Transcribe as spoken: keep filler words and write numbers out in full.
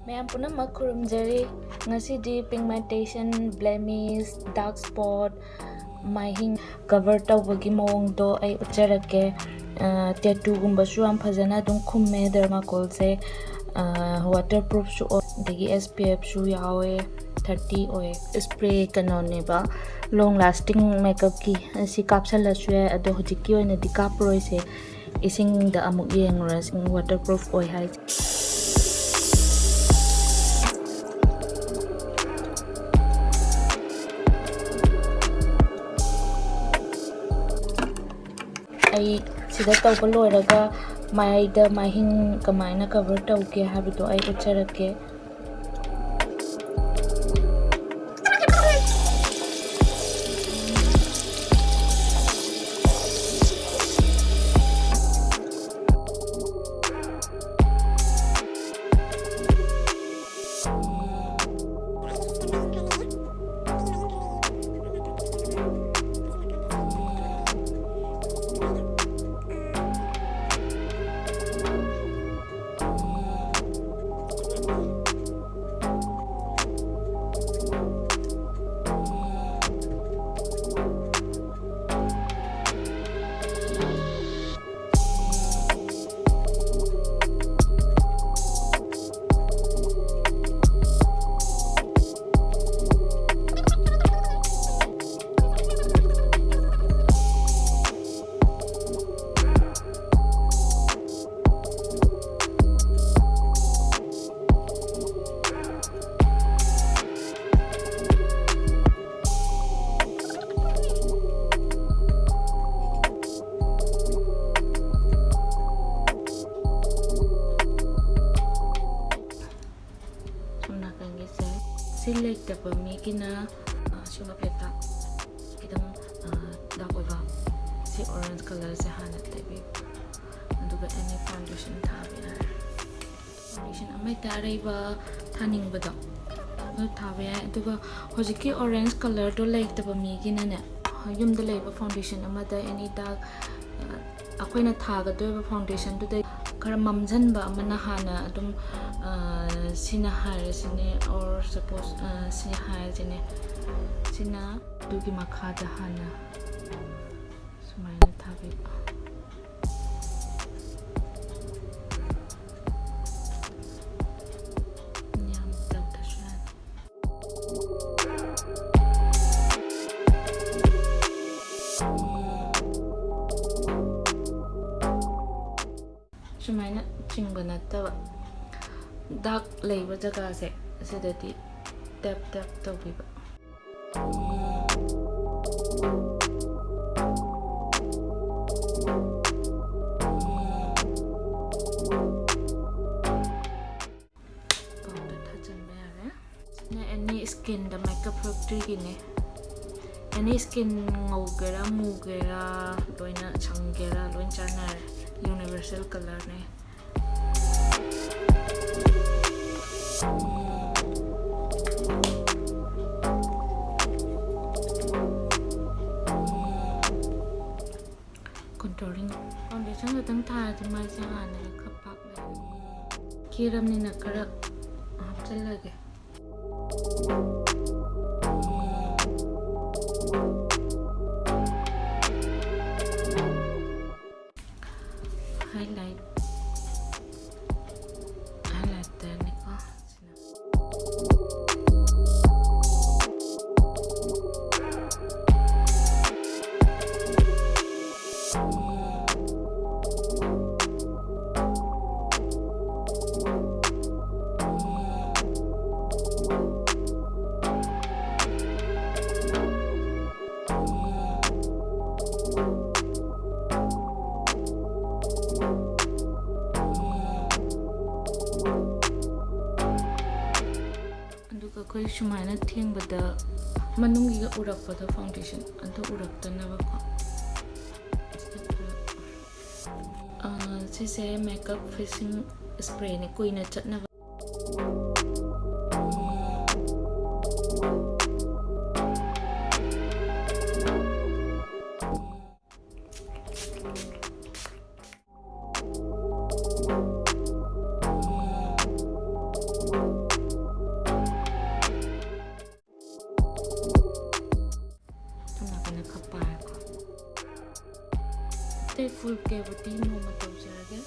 ꯃꯌꯥꯝ ꯄꯨꯝꯅꯃꯛ ꯈꯨꯔꯨꯝꯖꯔꯤ꯫ ꯉꯁꯤꯗꯤ pigmentation, blemish, dark spot, ꯃꯥꯏꯍꯤꯡ cover ꯇꯧꯕꯒꯤ ꯃꯑꯣꯡꯗꯣ ꯑꯩ ꯎꯠꯆꯔꯛꯀꯦ꯫ Tattooꯒꯨꯝꯕꯁꯨ ꯌꯥꯝ ꯐꯖꯅ ꯑꯗꯨꯝ ꯈꯨꯝꯃꯦ ꯗꯔꯃꯥꯀꯣꯜꯁꯦ꯫ Waterproofꯁꯨ ꯑꯣꯏ, ꯑꯗꯒꯤ S P Fꯁꯨ ꯌꯥꯎꯋꯦ, thirty ꯑꯣꯏ꯫ Spray ꯀꯩꯅꯣꯅꯦꯕ, long lasting makeupꯀꯤ꯫ ꯑꯁꯤ ꯀꯥꯞꯁꯜꯂꯁꯨ ꯌꯥꯏ, ꯑꯗꯣ ꯍꯧꯖꯤꯛꯀꯤ ꯑꯣꯏꯅꯗꯤ ꯀꯥꯞꯄꯔꯣꯏꯁꯦ꯫ ꯏꯁꯤꯡꯗ ꯑꯃꯨꯛ ꯌꯦꯡꯉꯨꯔꯁꯤ waterproof ꯑꯣꯏ ꯍꯥꯏꯁꯦ꯫ ꯑꯩ ꯁꯤꯗ ꯇꯧꯕ ꯂꯣꯏꯔꯒ ꯃꯥꯏꯗ ꯃꯥꯏꯍꯤꯡ ꯀꯃꯥꯏꯅ cover ꯇꯧꯒꯦ ꯍꯥꯏꯕꯗꯣ ꯑꯩ ꯎꯠꯆꯔꯛꯀꯦ꯫ ꯁꯣꯝ ꯅꯥꯀꯟꯒꯤꯁꯦ ꯁꯤ ꯂꯩꯇꯕ ꯃꯤꯒꯤꯅ, ꯑ, ꯁꯤꯒꯨꯝꯕ ꯄ꯭ꯂꯦꯠꯇ ꯈꯤꯇꯪ, ꯑ, dark ꯑꯣꯏꯕ ꯁꯤ orange colourꯁꯦ ꯍꯥꯟꯅ ꯇꯩꯕꯤꯌꯨ, ꯑꯗꯨꯒ any foundation ꯊꯥꯕ ꯌꯥꯔꯦ꯫ Foundation ꯑꯃ ꯍꯦꯛꯇ ꯑꯔꯩꯕ ꯊꯥꯅꯤꯡꯕꯗꯣ ꯑꯗꯨ ꯊꯥꯕ ꯌꯥꯏ꯫ ꯑꯗꯨꯒ ꯍꯧꯖꯤꯛꯀꯤ orange colourꯗꯣ ꯂꯩꯇꯕ ꯃꯤꯒꯤꯅꯅꯦ, ꯌꯨꯝꯗ ꯂꯩꯕ foundation ꯑꯃꯗ any dark, ꯑ, ꯑꯩꯈꯣꯏꯅ ꯊꯥꯒꯗꯣꯏꯕ foundationꯗꯨꯗ ꯈꯔ ꯃꯝꯁꯤꯟꯕ ꯑꯃꯅ ꯍꯥꯟꯅ ꯑꯗꯨꯝ, ꯑ, ꯁꯤꯅ ꯍꯥꯏꯔꯁꯤꯅꯦ, or suppose, ꯑ, ꯁꯤ ꯍꯥꯏꯔꯁꯤꯅꯦ, ꯁꯤꯅ ꯑꯗꯨꯒꯤ ꯃꯈꯥꯗ ꯍꯥꯟꯅ ꯁꯨꯃꯥꯏꯅ ꯊꯥꯕꯤꯕ꯫ ꯌꯥꯝ ꯇꯧꯗ꯭ꯔꯁꯨ ꯌꯥꯅꯤ꯫ ꯁꯨꯃꯥꯏꯅ ꯆꯤꯡꯕ ꯅꯠꯇꯕ, ꯗꯥꯛ ꯂꯩꯕ ꯖꯒꯥꯁꯦ, ꯑꯁꯤꯗꯗꯤ ꯇꯦꯞ ꯇꯦꯞ ꯇꯧꯕꯤꯕ꯫ Powder ꯊꯥꯖꯤꯟꯕ ꯌꯥꯔꯦ꯫ ꯁꯤꯅ any skinꯗ, Makeup Factoryꯒꯤꯅꯦ꯫ Any skin, ꯉꯧꯒꯦꯔꯥ, ꯃꯨꯒꯦꯔꯥ, ꯂꯣꯏꯅ ꯁꯪꯒꯦꯔꯥ, ꯂꯣꯏ ꯆꯥꯟꯅꯔꯦ꯫ Universal colorꯅꯦ꯫ Contouring foundation ꯈꯛꯇꯪ ꯊꯥꯔꯗꯤ ꯃꯥꯏꯁꯦ ꯍꯥꯟꯅꯒ ꯈꯔ ꯄꯥꯛ ꯂꯩꯔꯦ꯫ ꯀꯦꯔꯝꯅꯤꯅ ꯈꯔ ꯍꯥꯞꯆꯤꯜꯂꯒꯦ꯫ Highlight, highlighterꯅꯤꯀꯣ ꯁꯤꯅ꯫ ꯑꯗꯨꯒ ꯑꯩꯈꯣꯏ ꯁꯨꯃꯥꯏꯅ ꯊꯦꯡꯕꯗ ꯃꯅꯨꯡꯒꯤꯒ ꯎꯔꯛꯄꯗꯣ, foundation ꯑꯗꯨ ꯎꯔꯛꯇꯅꯕꯀꯣ꯫ ꯑ, ꯁꯤꯁꯦ Makeup Finishing Sprayꯅꯦ, ꯀꯨꯏꯅ ꯆꯠꯅꯕ꯫ ꯑꯇꯩ full cavity ꯅꯣꯡꯃ ꯇꯧꯖꯔꯒꯦ꯫